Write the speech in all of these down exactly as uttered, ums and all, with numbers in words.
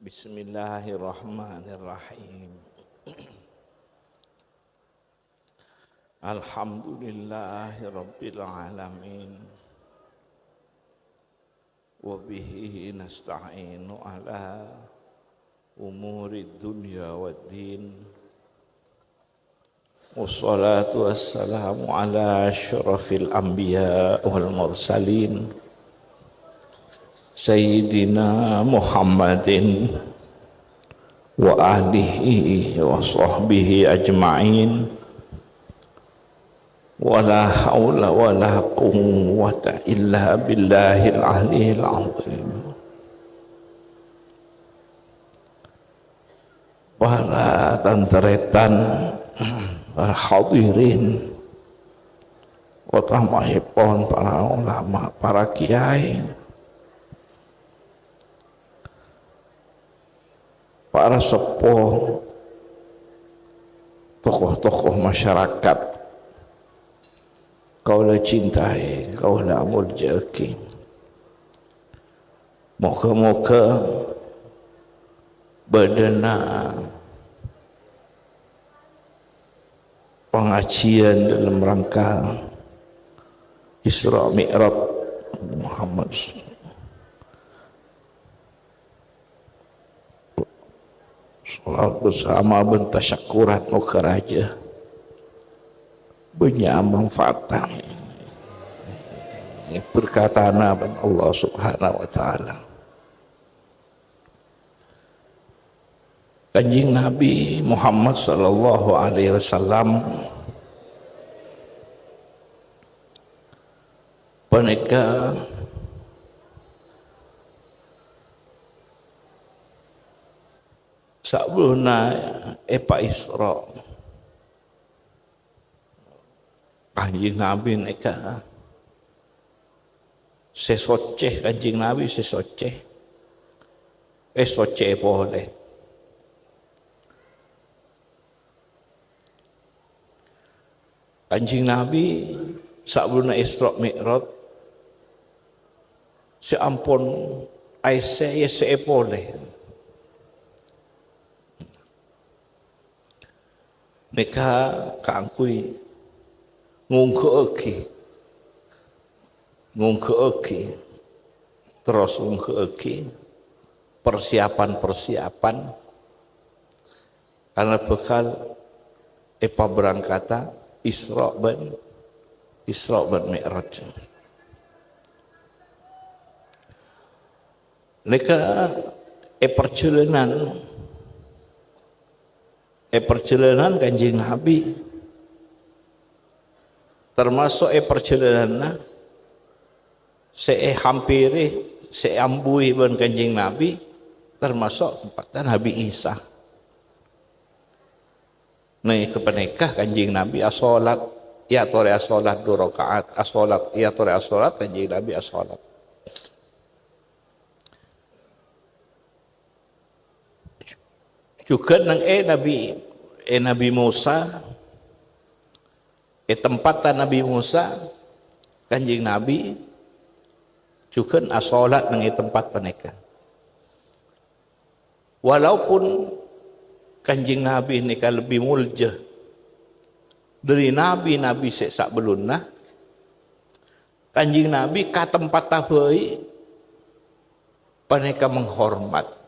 Bismillahirrahmanirrahim. Alhamdulillahirabbil alamin. Wa bihi nasta'inu ala umurid dunya waddin. Wassalatu wassalamu ala asyrafil anbiya wal mursalin, Sayyidina Muhammadin wa alihi wa sahbihi ajma'in. Wa la haula wa la quwwata illa billahil aliyyil azim. Para tan-tarètan, para hadirin, otamahèpon para ulama, para kiai, para seppo, tokoh-tokoh masyarakat, kaulâ cintai, kaulâ amoljâ'aghi. Moghâ-moghâ bâdâna pangajiyân dâlem rangka Isra Mi'raj Muhammad, sholawat bersama bân tasyakkuran moghâ rajâ bânnya' manfaat berkatana bân Allah Subhanahu wa Ta'ala. Kanjeng Nabi Muhammad sallallahu alaihi wasallam panèka sabellunna èpa-Isra. Kanjeng Nabi nèka sè soccè, Kanjeng Nabi sè soccè. Èsoccè polè. Kanjeng Nabi sabellunna Isra Mi'raj sè ampon aèssè, èèssè'è polè. Nèka kaangghuy ngongghâ'aghi, ngongghâ'aghi, terros ngongghâ'aghi persiapan-persiapan karena bhâkal èpaberangkata Isra bân, Isra bân Mi'raj. Nèka è parjhâlânan, è parjhâlânan Kanjeng Nabi, tamaso' è parjhâlânanna sè èhampèrè, sè èambuwi bân Kanjeng Nabi, tamaso' tempatta Nabi Isa. Nèka panèka Kanjeng Nabi asholat, èyatorè asholat du raka'at, asholat, èyatorè asholat, Kanjeng Nabi asholat. Jhughân neng è Nabi, è Nabi Musa, è tempatta Nabi Musa, Kanjeng Nabi jhughân asholat neng è tempat panèka. Walaupun Kanjeng Nabi nèka lebbi molja dhâri nabi-nabi sè sabellunna, Kanjeng Nabi ka tempatta bhâi panèka menghormat.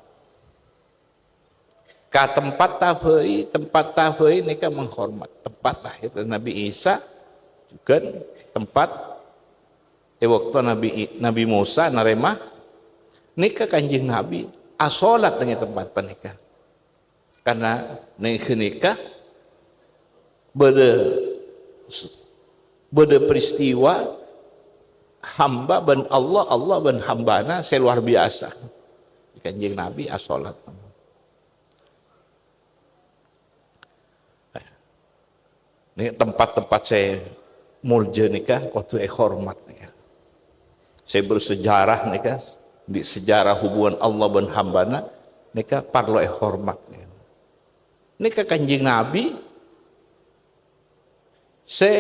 Ka tempatta bhâi, tempatta bhâi nèka menghormat. Tempat lahir Nabi Isa, jhughân tempat è bâkto Nabi I-, Nabi Musa narèma, nèka Kanjeng Nabi asholat neng è tempat panèka. Karena neng ghânèka bâdâ, bâdâ peristiwa hamba bân Allah, Allah bân hambana sè luar biasa. Kanjeng Nabi asholat. Nèka tempat-tempat sè molja nèka kodhu èhormat nèka. Sè bersejarah nèka, di sejarah hubungan Allah bân hambana, nèka parlo èhormat nèka. Nèka Kanjeng Nabi sè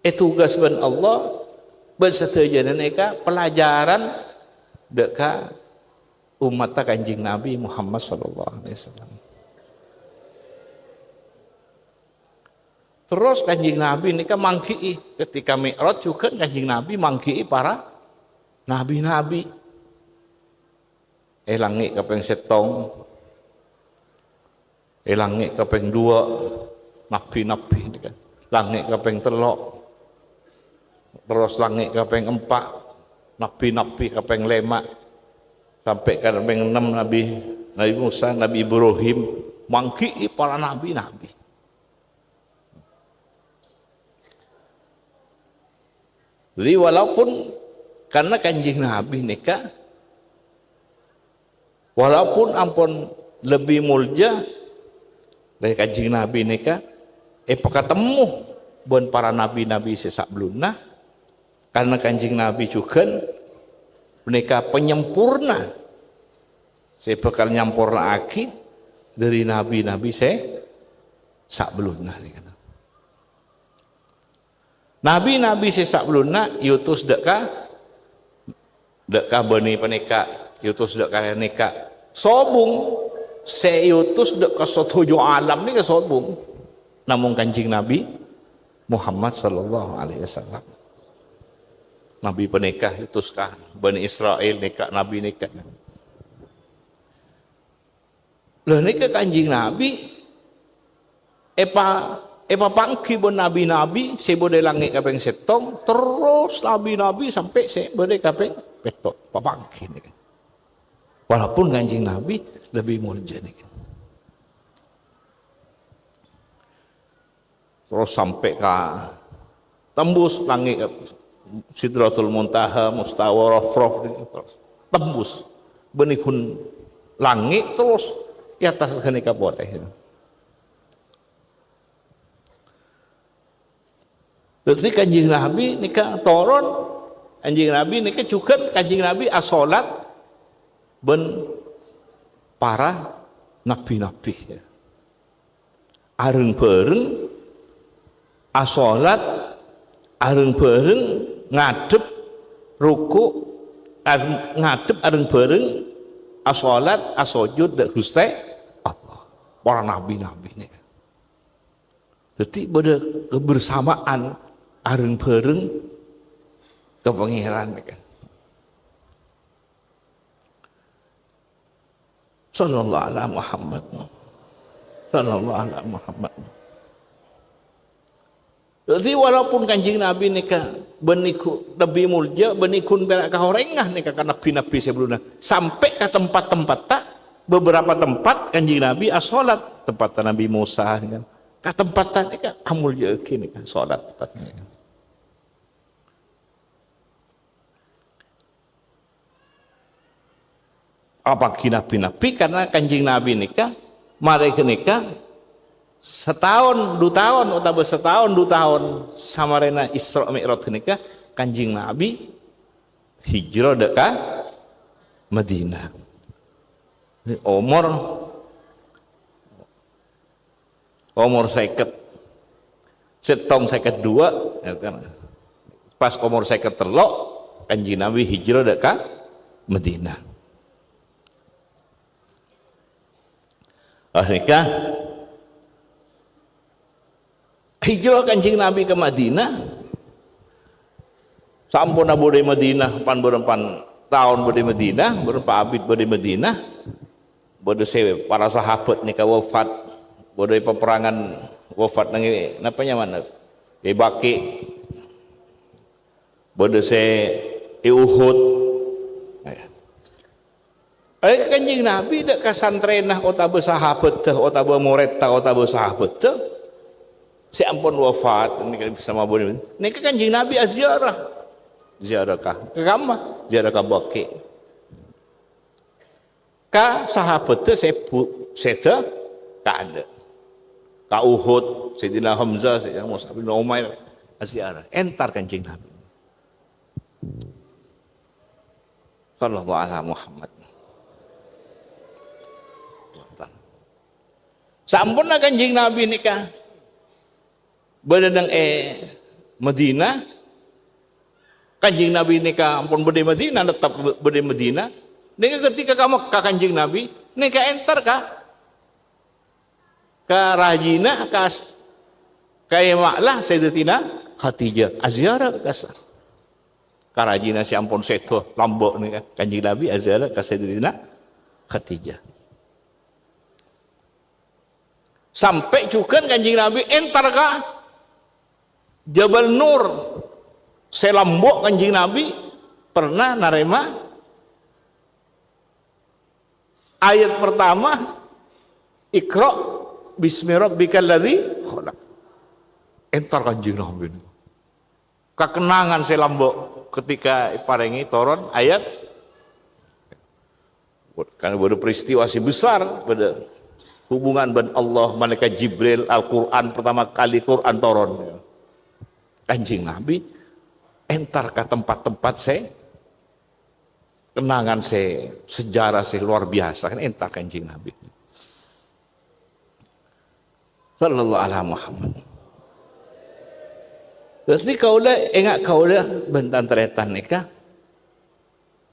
ètugas bân Allah, bân sadhâjâna nèka pelajaran dâ' ka Ommatta Kanjeng Nabi Muhammad sallallahu alaihi wasallam. Terros Kanjeng Nabi nèka mangghi'i, ketika Mi'raj jhughân Kanjeng Nabi mangghi'i para nabi-nabi. È langngè' kapèng sèttong, è langngè' kapèng duwâ', nabi-nabi nèka. Langngè' kapèng tello', terros langngè' kapèng empa', nabi-nabi kapèng lèma', sampè' kapèng ennem Nabi, Nabi Musa, Nabi Ibrahim, mangghi'i para nabi-nabi. Jadi, walaupun karena Kanjeng Nabi nèka, walaupun ampon lebbi molja dhâri Kanjeng Nabi nèka, èpakatemmo bân para nabi-nabi sè sabellunna, karena Kanjeng Nabi jhughân nèka panyempurna sè bhâkal nyampornaaghi dhâri nabi-nabi sè sabellunna nèka. Nabi-nabi sè sabellunna èotos dhâ' ka, dhâ' ka bânnè panèka, èotos dhâ' ka nèka. Sobung sè èotos dhâ' ka sadhâjâ alam nèka sobung. Namong Kanjeng Nabi Muhammad sallallahu alaihi wasallam. Nabi panèka èotos ka Bani Israel nèka, nabi nèka. Lah nèka Kanjeng Nabi èpa-, èpapangghi bân nabi-nabi sè bâdâ è langngè' kapèng sèttong, terros nabi-nabi sampè' sè bâdâ è kapèng pètto', papangghi nèka. Walaupun Kanjeng Nabi lebbi molja nèka. Terros sampè' ka tembus langngè' Sidratul Muntaha, Mustawa, Rafraf, terros tembus. Bânnè ghun langngè' terros è attas ghânèka polè. Dhâddhi Kanjeng Nabi nèka toron, Kanjeng Nabi nèka jhughân Kanjeng Nabi asholat bân para nabi-nabi. Areng-bhâreng asholat, areng-bhâreng ngadhep ruku', areng-, ngadhep areng-bhâreng asholat, asojud dhâ' Ghustè Allah. Para nabi-nabi nèka. Dhâddhi bâdâ kebersamaan areng-bhâreng ka Pangèran nèka. Sallallahu ala Muhammad. Sallallahu ala Muhammad. Dhâddhi, walaupun Kanjeng Nabi nèka bânnè ghun lebbi molja, bânnè ghun pèra' kaorèngnga nèka ka nabi-nabi sabellunna, sampè' ka tempat-tempatta, beberapa tempat Kanjeng Nabi asholat, tempatta Nabi Musa, kan. Ka tempatta nèka amolja'aghi nèka sholat tempatta nèka. Apalagi nabi-nabi, karena Kanjeng Nabi nèka, marè ghânèka sataon, du taon, otabâ sataon, du taon samarèna Isra Mi'raj ghânèka, Kanjeng Nabi hijrah dhâ' ka Madinah. Omor Omor sèket sèttong, sèket duwâ', ya kan. Pas omor sèket tello', Kanjeng Nabi hijrah dhâ' ka Madinah. Ah, nèka hijrah Kanjeng Nabi ka Madinah. Samponna bâdâ è Madinah, pan bârâmpan taon bâdâ è Madinah, bârâmpa abit bâdâ è Madinah. Bâdâ sè para sahabat nèka wafat, bâdâ è paperangan wafat neng è, napa nyamana? È Baqi'. Bâdâ sè è Uhud. Eh, Kanjeng Nabi dhâ' ka santrèna otabâ sahabatta, otabâ morèdda, otabâ sahabatta sè ampon wafat, nèka bisa mabâdâ. Nèka Kanjeng Nabi aziarah. Ziarah ka, ka kamma? Ziarah ka Baqi'. Ka sahabatta sè bu-, sèdhâ kaadâ'. Ka Uhud, Sayyidina Hamzah, Sayyidina Mus'ab bin Umair, aziarah. Entar Kanjeng Nabi. Sallallahu ala Muhammad. Samponna Kanjeng Nabi nèka bâdâ neng è Madinah. Kanjeng Nabi nèka ampon bâdâ è Madinah, tetep bâdâ è Madinah. Nèka ketika ka Mekkah Kanjeng Nabi, nèka entar ka, ka rajina, ka s-, ka èma'la Sayyidatina Khadijah, aziarah ka s-, ka rajina sè ampon sèdhâ lambâ' nèka, Kanjeng Nabi aziarah ka Sayyidatina Khadijah. Sampè' jhughân Kanjeng Nabi entar ka Jabal Nur, sè lambâ' Kanjeng Nabi pernah narèma ayat pertama, "Iqra' bismi rabbikal ladzi khalaq." Entar Kanjeng Nabi. Kakennangan sè lambâ' ketika èparèngè toron ayat, kan bâdâ peristiwa sè besar, bâdâ hubungan bân Allah, Malaikat Jibril, Al-Qur'an, pertama kali Qur'an toron. Kanjeng Nabi entar ka tempat-tempat sè kennangan sè, sejarah sè luar biasa, kan entar Kanjeng Nabi. Sallallahu ala Muhammad. Terros nèka kaulâ, enga' kaulâ bân tan-tarètan nèka,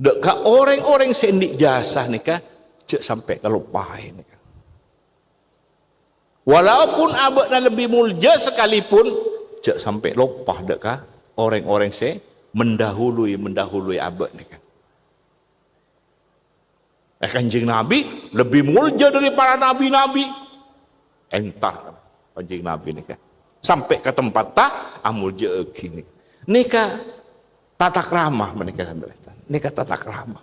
dâ' ka orèng-orèng sè andi' jasa nèka, jhâ' sampè' kaloppaè nèka. Walaupun abâ'na lebbi molja sakalèpon, jhâ' sampè' loppa dâ' ka orèng-orèng sè mendahului, mendahului abâ' nèka. Eh, Kanjeng Nabi lebbi molja dâri para nabi-nabi. Entar Kanjeng Nabi nèka. Sampè' ka tempat ta-, amolja'aghi nèka. Nèka tata krama panèka, sampèyan. Nèka tata krama.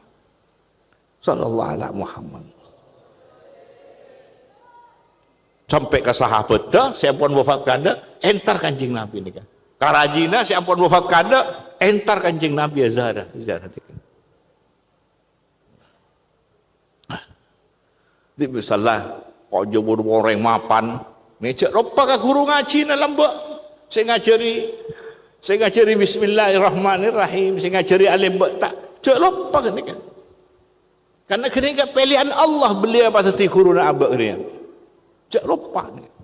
Sallallahu ala Muhammad. Sampè' ka sahabatta sè ampon wafat kaadâ', entar Kanjeng Nabi nèka. Ka rajina sè ampon wafat kaadâ', entar Kanjeng Nabi ziarah, ziarah nèka. Di' misalla, kok jhâ' buru orèng mapan, mè' jhâ' loppa ka ghuru ngajhina lambâ'. Sè ngajhâri, sè ngajhâri Bismillahirrahmanirrahim, sè ngajhâri alif ba ta', jhâ' loppa ghânèka. Karna ghânèka pèlèyan Allah, beliau pas dhâddhi ghuruna abâ' ghânèka. Jhâ' loppa ghânèka.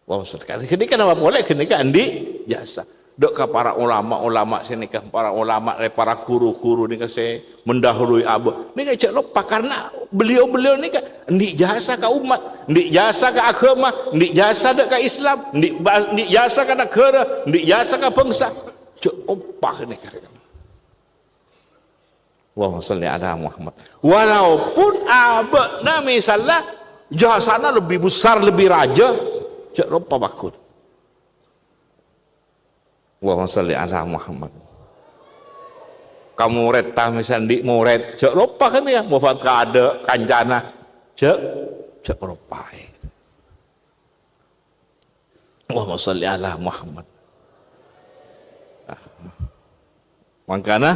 Wah, Ustaz, ghânèka napa polè? Ghânèka andi' jasa. Dâ' ka para ulama-ulama sè nèka, para ulama, para ghuru-ghuru nèka sè mendahului abâ'. Nèka jhâ' loppa, karna beliau-beliau nèka andi' jasa ka umat, andi' jasa ka aghâma, andi' jasa dâ' ka Islam, andi' ba-, andi' jasa ka naghârâ, andi' jasa ka bangsa. Jhâ' loppa ghânèka. Allahumma shalli ala Muhammad. Walaupun abâ'na misalla jasana lebbi besar, lebbi rajâ, jhâ' loppa pagghun. Allahumma shalli ala Muhammad. Ka morèdda misal andi' morèd, jhâ' loppa kan ya, wafat kaadâ', kancana, jhâ', jhâ' loppaè. Allahumma shalli ala Muhammad. Mangkana,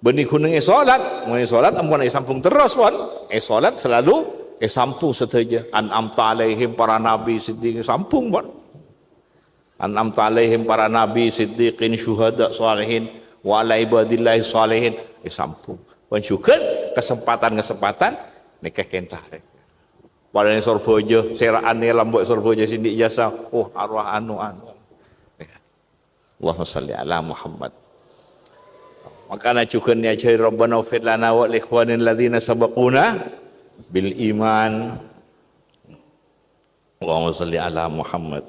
bânnè ghunong èsolat, mon èsolat ampon èsambhung terros, pon. Èsolat selalu èsambhung sadhâjâ. An'amta 'alaihim, para nabi, siddiqin, èsambhung, pon. An'amta 'alaihim, para nabi, siddiqin, syuhada, shalihin, wa 'ala ibadillahi shalihin, èsambhung. Pon jhughân kasempatan-kasempatan nèka kèntarè. Padâna Sorbhâjâ, sèra'an nèka lambâ' Sorbhâjâ sè andi' jasa. Oh, arwah anu, anu. Allahumma shalli ala Muhammad. Mangkana jhughân èajhâri Rabbana ighfir lana wa li ikhwanina alladzina sabaquna bil iman. Allahumma shalli ala Muhammad.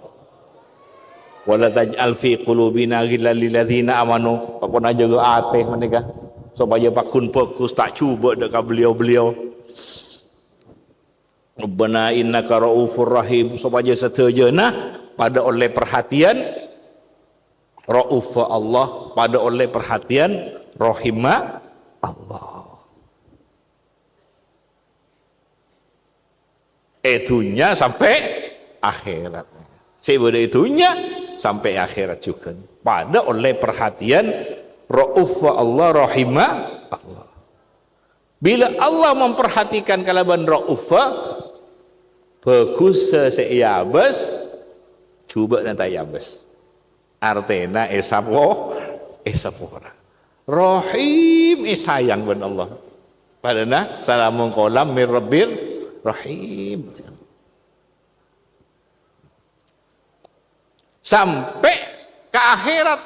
Wa la taj'al fi qulubina ghillan lil ladzina amanu. Pokona jâgâ atè panèka, sopajâ pagghun bhâghus, ta' jhubâ' dâ' ka beliau-beliau. Rabbana innaka ra'ufur rahim, sopajâ sadhâjâna padâ ollè parhatèyan ra'ufa Allah, padâ ollè parhatèyan rahima Allah. È dhunnya sampè' akhèrat. Sè bâdâ è dhunnya sampè' akhèrat jhughân. Padâ ollè parhatèyan ra'ufa Allah, rahima Allah. Bilâ Allah memperhatikan kalabân ra'ufa, bhâghussa sè èabâs, jhubâ'na ta' èabâs. Artèna èsapo-, èsapora. Rahim, èsayang bân Allah. Padâna, salamun qaulam mir rabbir rahim. Sampè' ka akhèrat.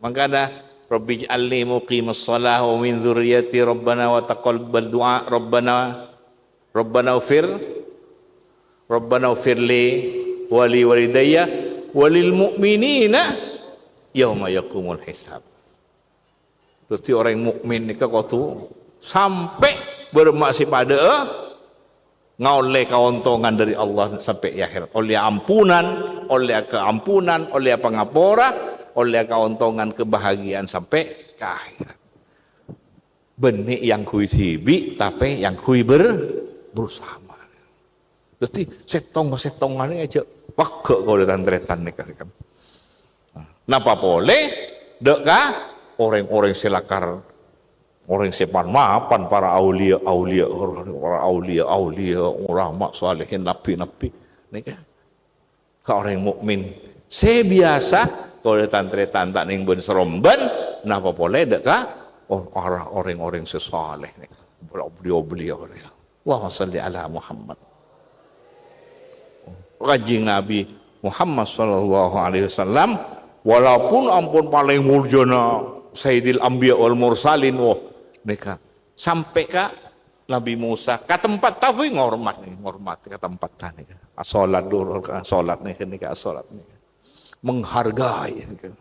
Mangkana, Rabbij'alni muqimas shalah wa min dzurriyyati, Rabbana wa taqabbal du'a, Rabbana, Rabbana ufir, Rabbana ufirli wa li walidayya wa lil mu'minina yauma yaqumul hisab. Dadi orèng mukmin nèka kodhu sampè' bârâmma sè padâ'â ngaollè kaontongan dâri Allah sampè' è akhèr. Ollè ampunan, ollè kaampunan, ollè pangapora, ollè kaontongan kebahagiaan sampè' ka akhèrat. Bânnè èangghuy dhibi', tapè èangghuy ber-, bersama. Dadi, sèttong-sèttongan ajâ pegghâ' kaulâ tan-tarètan nèka, kan. Napa polè dâ' ka orèng-orèng sè lakar, orèng sè pan-mapan para auliya, auliya, para auliya, auliya, ulama, salihin, nabi-nabi. Nèka ka orèng mukmin sè biyasa, kaulâ tan-tarètan ta' nèng bân sarombân, napa polè dâ' ka or-, ora-, orèng-orèng sè saleh nèka. Beliau-beliau. Allahumma shalli ala Muhammad. Kanjeng Nabi Muhammad sallallahu alaihi wasallam, walaupun ampon palèng muljâna Sayyidil Anbiya wal Mursalin, wah, nèka sampè' ka Nabi Musa, ka tempat tapi ngormat, ngormat ka tempat nèka. Asolat dulu, ka solat nèka, nèka asolat nèka. Menghargai nèka.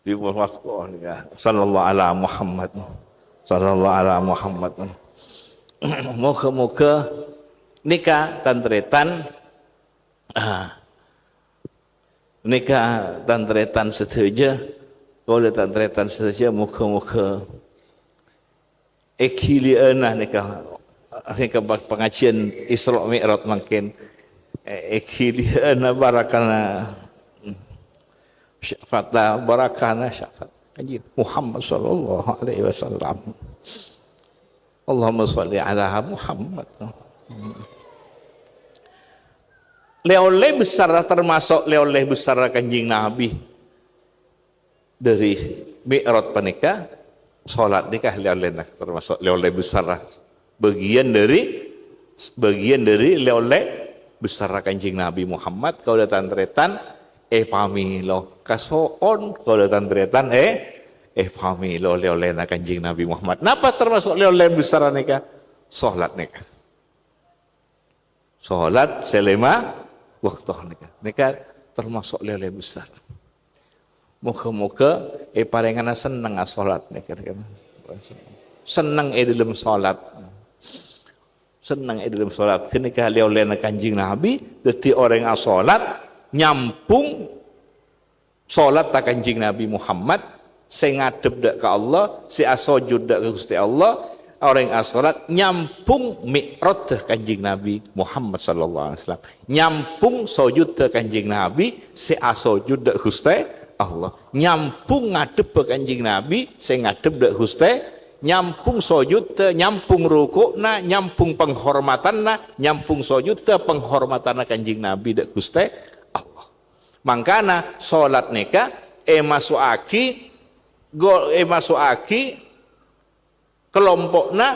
Di Muhammad, oh, nèka. Sallallahu ala Muhammad. Sallallahu ala Muhammad. Moga-moga nèka tan-tarètan, ah, nèka tan-tarètan sadhâjâ, kaulâ tan-tarètan sadhâjâ, moga-moga èghili'âna nèka, nèka pa-, pangajiyân Isra Mi'raj mangkèn. È-, èghili'âna barakana syafaat, barakana syafaat Kanjeng Muhammad sallallahu alaihi wasallam. Allahumma shalli ala Muhammad. Lè-ollè besar, termasuk lè-ollè besar Kanjeng Nabi. Dâri Mi'raj panèka, solat nèka lè-ollèna, termasuk lè-ollè besar. Bâgiyân dâri, bâgiyân dâri lè-ollè besar Kanjeng Nabi Muhammad, kaulâ tan-tarètan èpamèlo. Kaso'on kaulâ tan-tarètan è, èpamèlo lè-ollèna Kanjeng Nabi Muhammad. Napa termasuk lè-ollè besar nèka? Solat nèka. Solat sè lèma bâkto nèka. Nèka termasuk lè-ollè besar. Moga-moga èparèngana senneng asolat nèka. Senneng è dâlem solat. Senneng è dâlem solat. Ghânèka lè-ollèna Kanjeng Nabi, dâddhi orèng asolat nyambhung solat ta' Kanjeng Nabi Muhammad, sè ngadhep dâ' ka Allah, sè asojud dâ' ka Ghustè Allah, orèng asolat nyambhung mi'rajda Kanjeng Nabi Muhammad sallallahu alaihi wasallam. Nyambhung sojudda Kanjeng Nabi, sè asojud dâ' Ghustè Allah. Nyambhung ngadhebbhâ Kanjeng Nabi, sè ngadhep dâ' Ghustè, nyambhung sojudda, nyambhung ruku'na, nyambhung panghormatanna, nyambhung sojudda, panghormatanna Kanjeng Nabi dâ' Ghustè Allah. Mangkana, solat nèka èmaso'aghi, go-, èmaso'aghi kalompo'na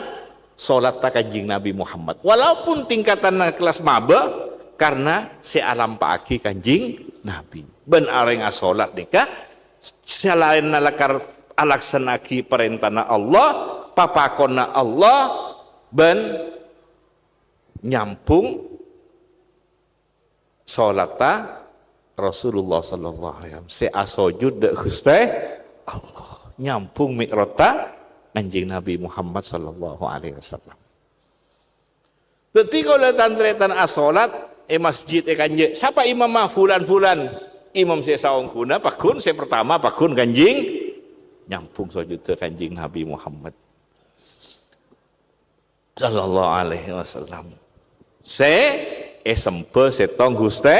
solatta Kanjeng Nabi Muhammad. Walaupun tingkatanna kellas maba, karna sè alampa'aghi Kanjeng Nabi. Bân orèng asolat nèka, salaènna lakar alaksana'aghi parèntana Allah, papakonna Allah, bân nyambhung solatta Rasulullah sallallahu alaihi wasallam sè asojud dâ' Ghustè Allah, nyambhung mi'rajta Kanjeng Nabi Muhammad sallallahu alaihi wasallam. Dâddhi, kaulâ tan-tarètan asolat è masjid è kanja', sapa imamma? Fulan-fulan. Imam sè saongghuna pagghun, sè pertama pagghun Kanjeng, nyambhung sojudda Kanjeng Nabi Muhammad sallallahu alaihi wasallam. Sè èsembhâ sèttong Ghustè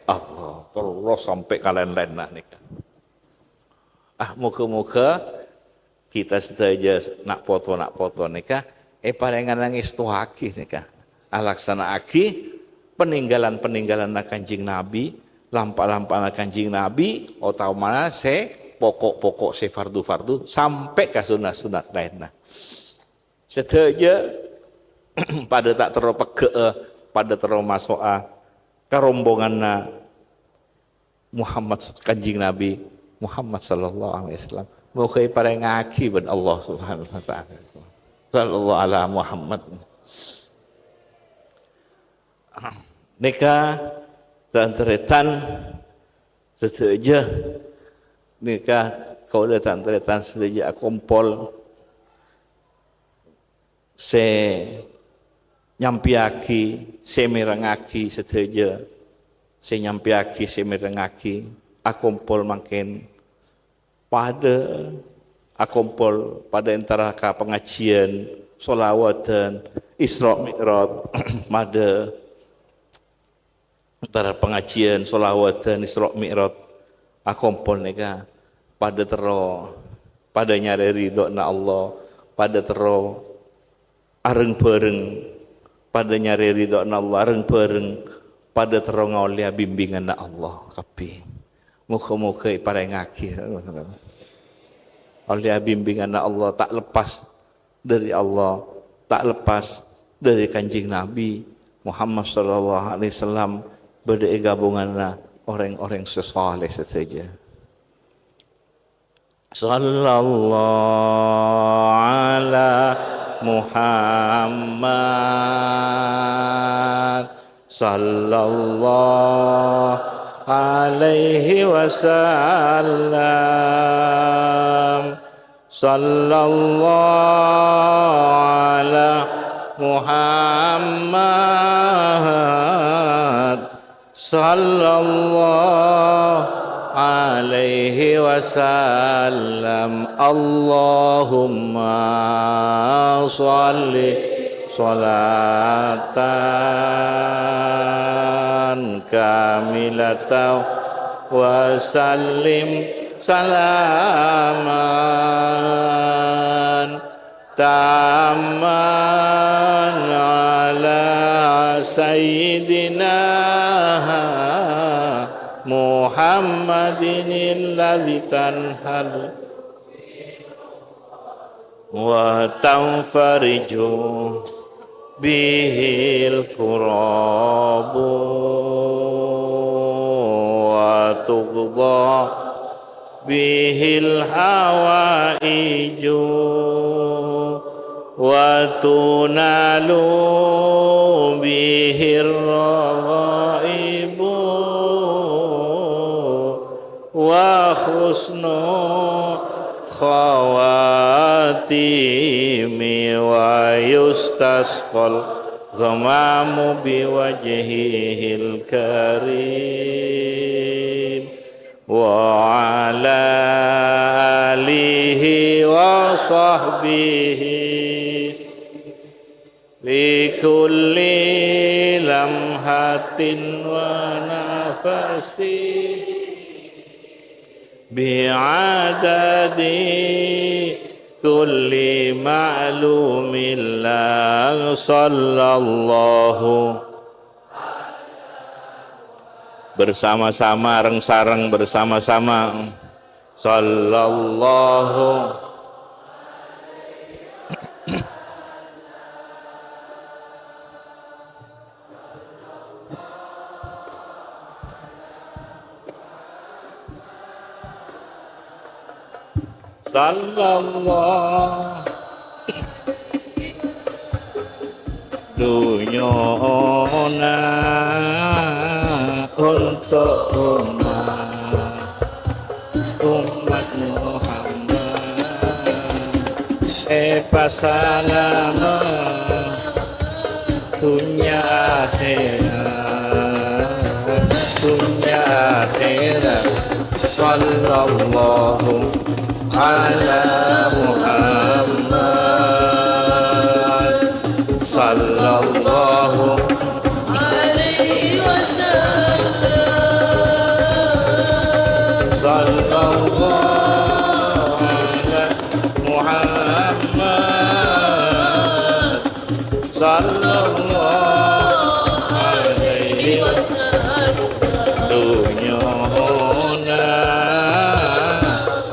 Allah. Terros sampè' ka laèn-laènna nèka. Ah, moga-moga kita sadhâjâ na' poto-na' poto nèka èparèngana ngèstoaghi nèka. Alaksana'aghi paninggalan-paninggalanna Kanjeng Nabi, lampa-lampana Kanjeng Nabi, otamana sè poko'-poko' sè fardu-fardu, sampè' ka sunnat-sunnat laènna. Sadhâjâ padâ ta' terro peggâ'â, padâ terro maso'a ka rombonganna Muhammad Kanjeng Nabi, Muhammad sallallahu alaihi wasallam. Moga èparèngngaghi bân Allah Subhanahu wa Ta'ala. Sallallahu ala Muhammad. Nèka, tan-tarètan sadhâjâ, nèka kaulâ tan-tarètan sadhâjâ akompol sè nyampèyaghi, sè mèrengngaghi sadhâjâ, sè nyampèyaghi, sè mèrengngaghi, akompol mangkèn padâ akompol, padâ entara ka pangajiân, sholawatan, Isra Mi'raj, padâ entara pangajiân, sholawatan, Isra Mi'raj, akompol nèka padâ terro, padâ nyarè ridhona Allah, padâ terro areng-bhâreng padâ nyarè ridhona Allah, areng-bhâreng padâ terro ngaollèya bimbinganna Allah kabbhi. Moga-moga èparèngngaghi. Ollèya bimbinganna Allah, ta' lepas dâri Allah, ta' lepas dâri Kanjeng Nabi Muhammad sallallahu alaihi wasallam, bâdâ è ghâbunganna orèng-orèng sè saleh sadhâjâ. Sallallahu ala Muhammad, sallallahu alaihi wasallam, sallallahu ala Muhammad, sallallahu alaihi wasallam. Allahumma shalli sholatan kamilatan wa sallim salaman tamman ala sayyidina Muhammadin alladzi tanhal wa tanfariju bihil kurabu wa tuqda bihil hawaiju wa tunalu bihir raghaibu wa husnul khawatimi wa yustasqal ghamamu biwajhihil karim. Wa ala alihi wa sahbihi fi kulli lamhatin wa nafasin bi'adadi kulli ma'lumin lak. Sallallahu Bersama-sama, reng-sareng bersama-sama. Sallallahu. Sallallahu. Dunyana untuk umat, umat Muhammad. Èpasalama' dunnya akhèrat, dunnya akhèrat. Sallallahu ala Muhammad. Sallallahu alaihi wasallam. Sallallahu ala Muhammad. Sallallahu alaihi wasallam. Dunyana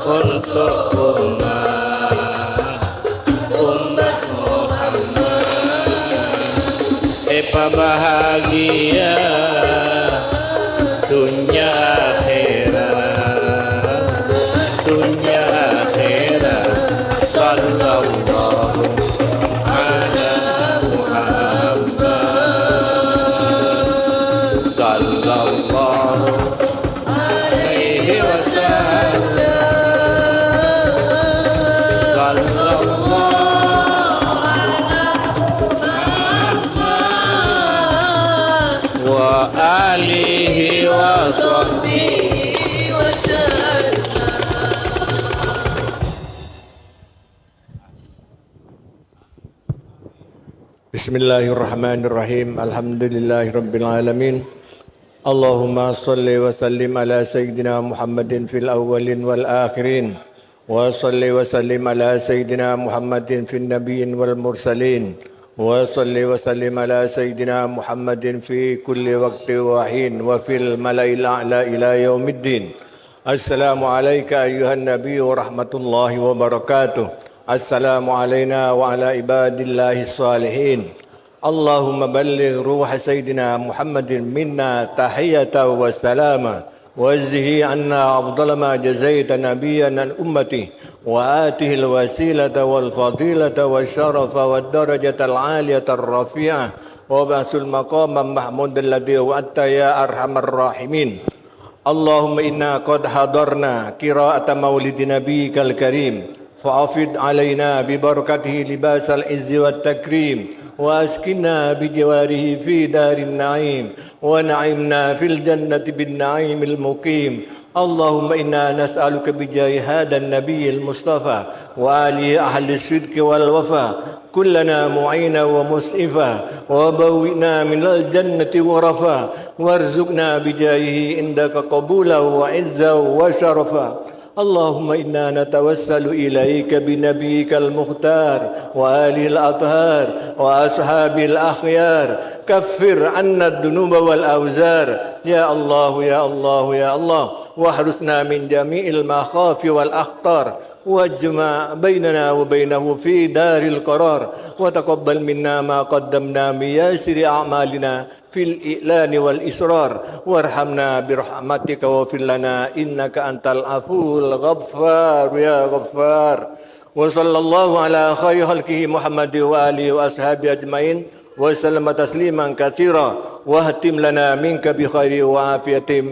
untuk umat, umat Muhammad. Èpabahagia dunnya akhèrat. بسم الله الرحمن الرحيم. الحمد لله رب العالمين. اللهم صل وسلم على سيدنا محمد في الأولين والآخرين. وصل وسلم على سيدنا محمد في النبيين والمرسلين. وصل وسلم على سيدنا محمد في كل وقت وحين وفي الملأ الأعلى إلى يوم الدين. السلام عليك أيها النبي ورحمة الله وبركاته. السلام علينا وعلى عباد الله الصالحين. اللهم بلغ روح سيدنا محمد منا تحية وسلاما، واجزه عنا أفضل ما جزيت نبيا عن أمته، وآته الوسيلة والفضيلة والشرف والدرجة العالية الرفيعة، وابعثه مقاما محمودا الذي وعدته يا أرحم الراحمين. اللهم إنا قد حضرنا قراءة مولد نبيك الكريم، فأفض علينا ببركته لباس العز والتكريم، وأسكننا بجواره في دار النعيم، ونعمنا في الجنة بالنعيم المقيم. اللهم إنا نسألك بجاه هذا النبي المصطفى وآله أهل الصدق والوفاء كن لنا معينا ومسعفا، وبوئنا من الجنة غرفا، وارزقنا بجاهه عندك قبولا وعزا وشرفا. اللهم إنا نتوسل إليك بنبيك المختار وآله الأطهار وأصحابه الأخيار، كفر عنا الذنوب والأوزار، يا الله، يا الله، يا الله، واحرسنا من جميع المخاوف والأخطار، واجمع بيننا وبينه في دار القرار، وتقبل منا ما قدمنا من ياسر أعمالنا في الإعلان والإسرار، وارحمنا برحمتك واغفر لنا إنك أنت العفو الغفار يا غفار. وصلى الله على خير خلقه محمد وآله وأصحابه أجمعين وسلم تسليما كثيرا، واختم لنا منك بخير وعافية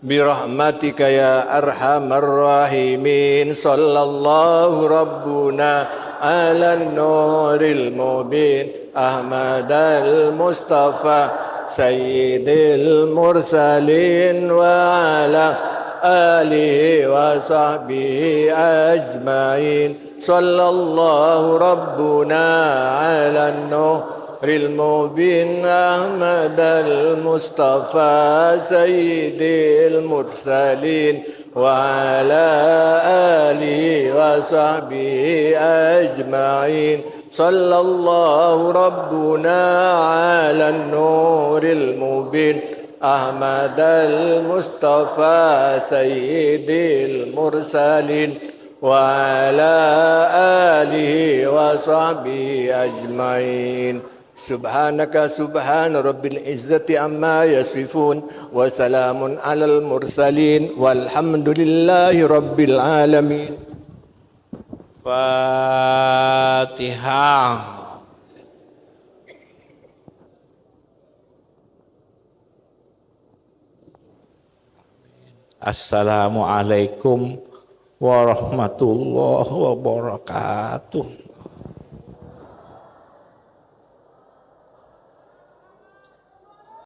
برحمتك يا أرحم الراحمين. صلى الله ربنا على النور المبين أحمد المصطفى سيد المرسلين وعلى آله وصحبه أجمعين. صلى الله ربنا على النور المبين أحمد المصطفى سيد المرسلين وعلى آله وصحبه أجمعين. صلى الله ربنا على النور المبين أحمد المصطفى سيد المرسلين وعلى آله وصحبه أجمعين. سبحانك، سبحان رب العزة عما يصفون، وسلام على المرسلين، والحمد لله رب العالمين. Fatihah. Assalamualaikum warahmatullahi wabarakatuh.